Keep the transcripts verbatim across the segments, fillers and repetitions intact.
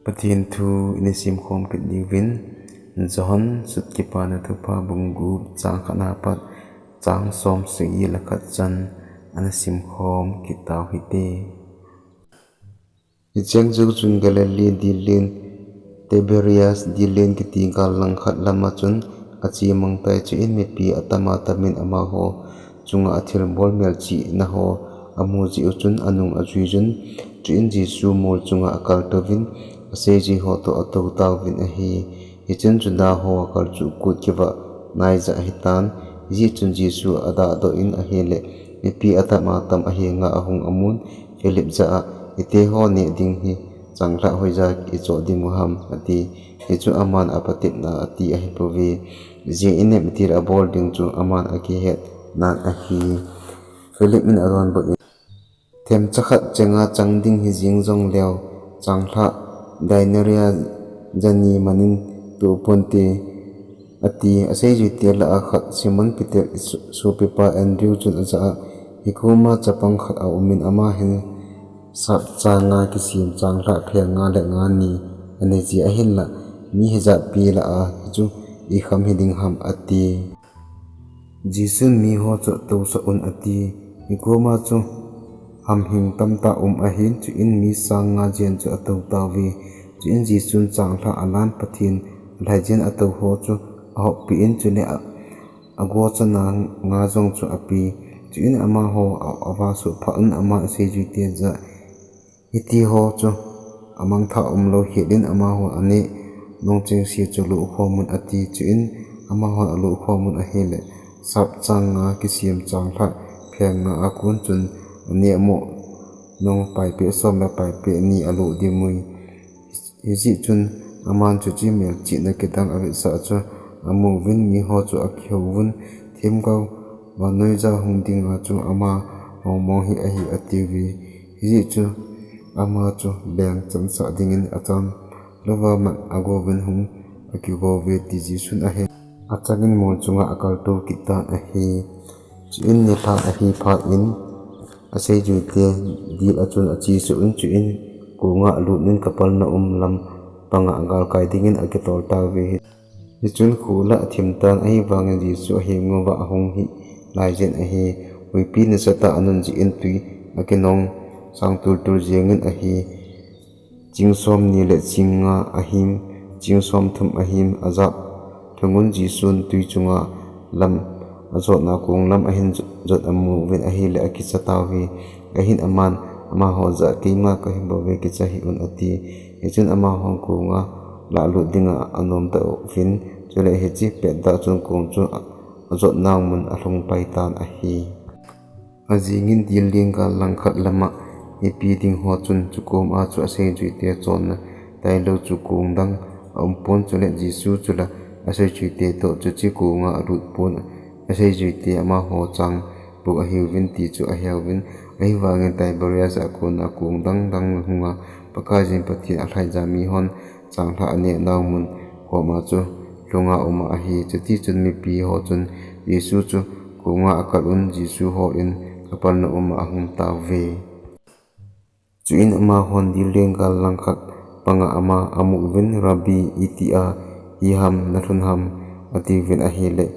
Pathen thu ina simkhom kit diuvin, John sut Kipana Thupha bung gup chang khat na pat chang som sagi le khat chan ana simkhom kit tau hite. Hicheng jou chun Galilee dillen, Tiberias dillen kiti gal lang khat lama chun ache mang tai. Chuin mipi atama tamin amaho chunga athilbol melchihna ho amu jeh u chun anung ajui jun. Chuin Jesu mol chunga akaltouvin, aseijui ho toh atou tauvin ahi. Hichun Juda ho akalchuh kut kivah naija ahitan. Hijeh chun Jesu adahdoh in ahile, mipi atama tam ahenga ahung amun, Philip jah a, Hite ho neh ding hi changlhah hoija ichoh dingu ham, ati. Hichu aman apatepna ati ahipouve. Ijeh inem itile abol ding chu aman akihet nan ahi. Philip in adonbut in, Themcha khat chenga chang ding hijeng jongleu, changlhah denaria jani manin toh ponte, ati. Aseijuite lah a khat Simon Peter sopipa Andrew chun ajah a, Hikoma chapang khat aumin, ama hin sapcha nga kisem changlhah pheng nga le nga ni anei ji ahinlah, mi hijatpi lah a hichu ikham hiding ham, ati. Jesun miho chu tousah un ati. Hikoma chu hamhing tamtah um ahin, chuin mi sang nga jen chu atou tauve. Chuin Jesun changlhah alan Pathen alhaijen atou ho chu ahoppeh in, chule agochana nga jong chu ape. Chuin amaho avahsoh phat un aman aseijuite jah a, Hitiho chu amangthah umlou hel in amahon aneh nung chengse chu lohkhom un, ati. Chuin amahon alohkhom un ahile, sapcha nga kisem changlhah pheng nga akon chun aneh moh nung paipeh som le paipeh ni aloh dimu. Hijeh chun aman chuche melchihna kidang avetsah chu amuvin, miho chu akihouvun, Themgao vannoija hung dinga chu ama mongmong hi ahi, atiuve. Hijeh chun ama chu leng chansah dingin achan louva mat agouvin hung akigouve ti Jesun ahe. Achangin mol chunga akaltou kit tan ahi. Chuin nilhah ahi phat in aseijuite dil a chun achesuh in, chuin konga alut in Capernaum lam panga galkai dingin akitol tauve. Hichun kholah athim tan, ahivangin Jesu ahenguva ahung hih laiyin ahi. Huipi nasatah anun jeh in twi akinong sang tultul jengin ahi. Ching somni le ching nga ahim, ching somthum ahim ajap lhungun Jesun twi chunga lam ajotna kong lam ahin jot amuvin ahile akicha tauve. Ahin aman amaho jah a, Keima kahi bouve, kicha hih un, ati. Hichun amahon konga lahlut dinga anom tauvin, chule hiche petda chun kong chu ajotna mun alhung pai tan ahi. Ajingin dil leng gal langkhat lama mipi dingho chun chukoma chu aseijuite chonna tailou chu kong dang aumpon, chule Jesu chule aseijuite toh chuche konga alutpon, aseijuite amaho chang bou ahiuvin ti chu aheuvin, ahivangin Tiberias a kona kong dang dang hunga Pakaiyin Pathen alhaija mihon changlhah aneh nau mun koma chu lhunga uma ahi. Chutichun mipiho chun Jesu chu konga akal un, Jesu hol in Capernaum a ahung tauve. Chuin amahon dil leng gal langkhat panga ama amuvin, Rabbi, itia hiham nalhun ham, atiuvin ahile,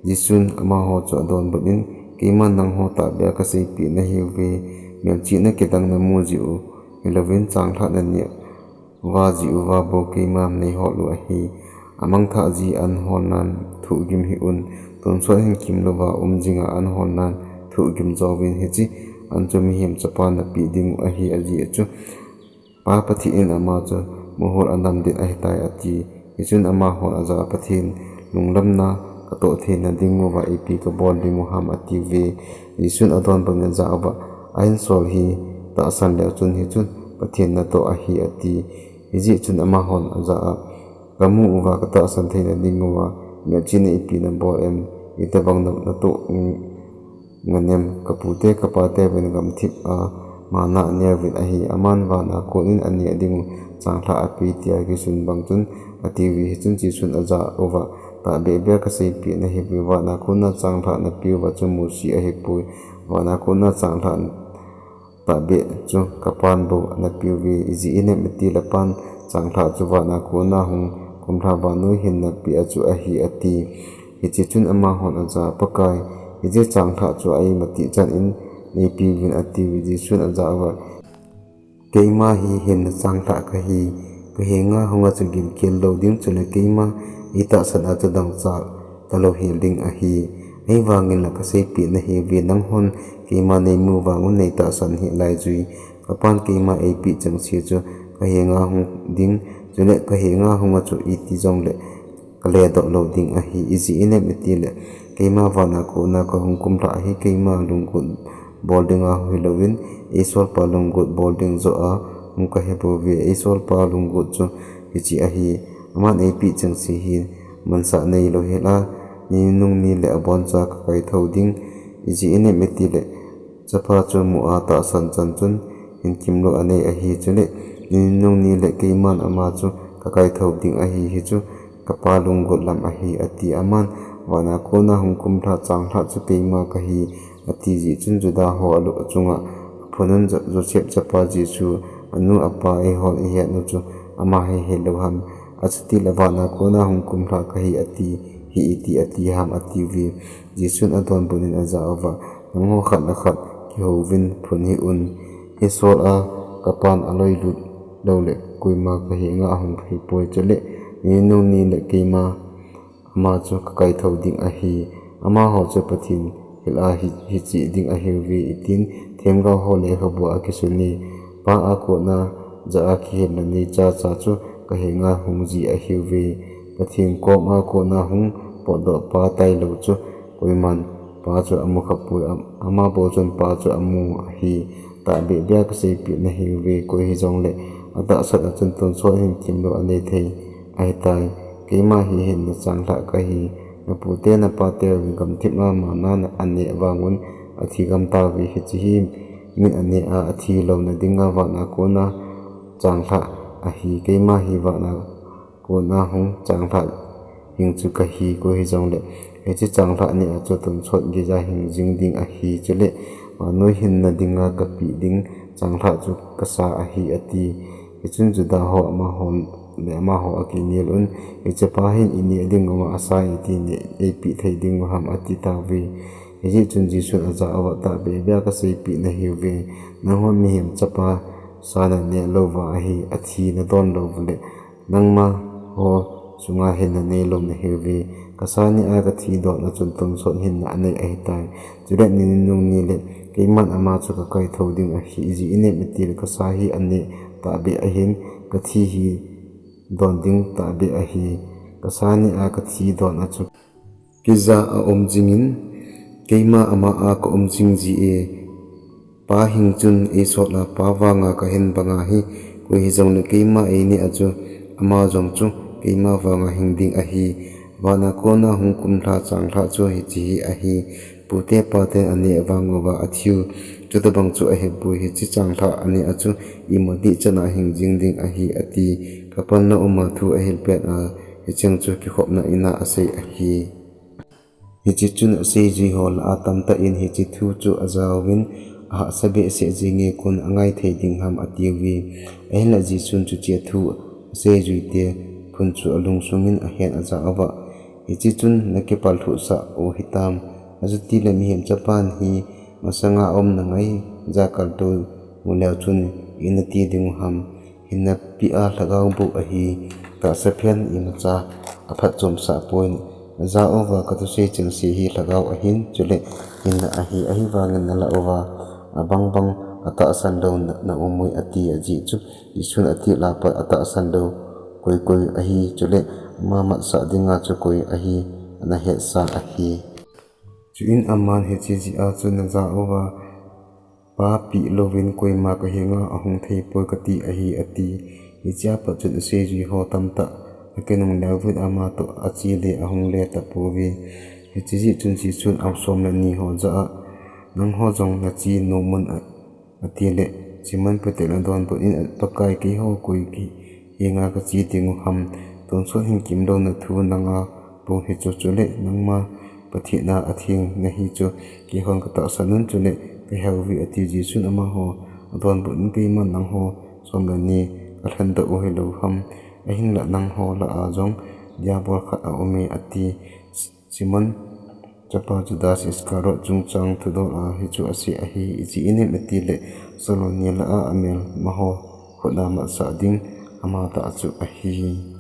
Jesun amaho chu adonbut in, Keiman nangho tahbeh a kaseipeh nahiuve, melchihna kidang namu jeh u hilouvin changlhah naneh uva jeh uva bou keima neihol u ahi. Amangthah ji an holnan thohgim hih un, tonsot hinkhem louva um jinga an holnan thohgim jouvin, hiche an chu Mihem Chapan napeh dingu ahi, ajeh chu Pa Pathen in ama chu mohor anamden ahitai, ati. Hichun amahon ajah a, Pathen lunglamna katoh theina dinguva ipi kabol dingu ham, atiuve. Jesun adonbut in ajah uva, Ahinsol hi tahsan leu chun hichu Pathen natoh ahi, ati. Hijeh chun amahon ajah a, Kamu uva katahsan theina dinguva melchihna ipi nabol em? Itobang natoh nganem? Kapute kapate uvin gamthip a manna aneuvin ahi. Aman vana konin aneh dingu changlhah ape tia kisun bang chun, atiuve. Hichun Jesun ajah uva, Tahbeh beh a kaseipeh nahiuve, vana kona changlhah napeuva chu Mosi ahipoi, vana kona changlhah tahbeh chu kaPan bou napeuve. Ijeh inem itile Pan changlhah chu vana kona hung kumlha vannoi hinna pea chu ahi, ati. Hiche chun amahon aja, Pakai, hiche changlhah chu a-imatih chan in neipeuvin, atiuve. Jesun ajah uva, Keima hi hinna changlhah kahi, kahenga hunga chu gilkel lou ding, chule keima itahsan a chu dangchah talou hel ding ahi. Ahivangin la kaseipeh nahiuve, nanghon keima neimu vangun neitahsan hih laijui. Kapan keima eipeh chengse chu kahenga hung ding, chule kahenga hunga chu iti jongle kaledoh lou ding ahi. Ijeh inem itile, keima vana kona kahung kumlhah hi keima lunggul bol dinga hilouvin, eisolpa lunggul bol ding joh a hung kahibouve. Eisolpa lunggul chu hiche ahi, aman eipeh chengse hi mansah neilou hela, ni nunung ni le aboncha kakaithou ding. Ijeh inem itile, chapa chu mu a tahsan chan chun hinkimlou anei ahi, chule ni nunung ni le keiman ama chu kakaithou ding ahi, hichu kapa lunggul lam ahi, ati. Aman, vana kona hung kumlha changlhah chu keima kahi, ati jeh chun Juda ho alu achunga aphunun, Jo-, Joseph chapa Jesu, anu apa eihon ihet u chu ama hi hilou ham? Achutile vana kona hung kumlha kahi ati hi iti ati ham, atiuve. Jesun adonbutnin ajah uva, Nangho khat le khat kihouvin phun hih un. Eisol a kapan aloilut loule koima kahenga ahung theipoi, chule ni nunung ni le keima ama chu kakaithou ding ahi. Amaho chu Pathen hil a hi, hiche ding ahiuve, itin themgao ho lekhabua kisune. Pa a kona jah a kihinna neicha cha chu kahenga hungji ahiuve. Pathen koma kona hung potdoh pa tailou chu koiman Pa chu amu khapoi, am-, ama bou chun Pa chu amu ahi. Tahbeh beh a kaseipeh nahiuve, koi hijongle atahsan a chun tonsot hinkimlou anei thei ahitai. Keima hi hinna changlhah kahi. Napute napateu gamthip a manna aneh vangun athi gamtauve. Hiche hi min aneh a athilouna dinga vana kona changlhah ahi. Keima hi vana kona hung changlhah hing chu kahi, koi hijongle hiche changlhah neh a chu tonsot geija hing jing ding ahi, chule vannoi hinna dinga kapeh ding changlhah chu kasa ahi, ati. Hichun Juda ho amaho le amaho akinel un, Hichepa hin ineh ding uva asa iti neh eipeh thei dingu ham, ati tauve. Hijeh chun Jesun ajah uva, Tahbeh beh a kaseipeh nahiuve, nanghon Mihem Chapa sa naneh louva ahi, athi nadon louvule nangma ho sunga hinna neilou nahiuve. Kasa ni a kathi don a chun tonsot hinna anei ahitai. Chule ni nunung ni le keiman ama chu kakaithou ding ahi. Ijeh inem itile kasa hi aneh tahbeh ahin, kathi hi don ding tahbeh ahi. Kasa ni a kathi don a chu kija aum jingin, keima ama a kaum jing jie. Pa hing chun eisol a Pa vanga kahin banga hi, koi hijongle keima eineh a chu ama jong chu keima vanga hing ding ahi. Vana kona hung kumlha changlhah chu hiche hi ahi, pute paten aneh vanguva athiu. Chutobang chu ahipoi, hiche changlhah aneh a chu imadih chana hing jing ding ahi, ati. Kapalna uma thu ahil pet a, hicheng chu kikhopna ina asei ahi. Hiche chun aseijui ho lah a tamtah in hiche thu chu ajaovin, ahahsa behseh jenge, kon angai thei ding ham, atiuve. Ahinla Jesun chuche thu aseijuite phun chu alungsungin ahen ajah uva, Hiche chun nakipallhuhsah u hitam? Achutile Mihem Chapan hi masanga aumna ngai jakaltou mu leu chun ina ti dingu ham? Hinna pea lhagao bou ahi, tahsa phen imacha aphatchomsah poi. Najah uva kathusei chengse hi lhagao ahin, chule hinna ahi, ahivangin nalah uva abangbang atahsan lou na, naumui, ati. Ajeh chu Jesun atil a pat atahsan lou koi koi ahi, chule ama matsah dinga chu koi ahi, anahetsa ahi. Chuin aman hiche jeh a chu najah uva Pa peh louvin koima kahenga ahung theipoi kati ahi, ati. Hichea pat chun aseijui ho tamtah akinung leuvin ama toh achele ahung le tapouve. Hiche jeh chun Jesun asomleni ho jah a, Nangho jong nache nomun a, atile, Simon Peter in adonbut in, Pakai, keiho koi kihenga kache dingu ham? Tonsot hinkimlouna thu nanga bou hichu, chule nangma Pathen a atheng nahi chu keihon katahsan un, chule kaheuve, ati. Jesun amaho adonbut in, Keiman nangho somleni alhendoh u hilou ham? Ahinla nangho lah a jong Diabol khat aume, ati. Simon chapa Judas Iscariot chungchang thudol a hichu asei ahi. Ijeh inem itile Solomon ni lah a amelmaho khut a matsah ding amatah chu ahi.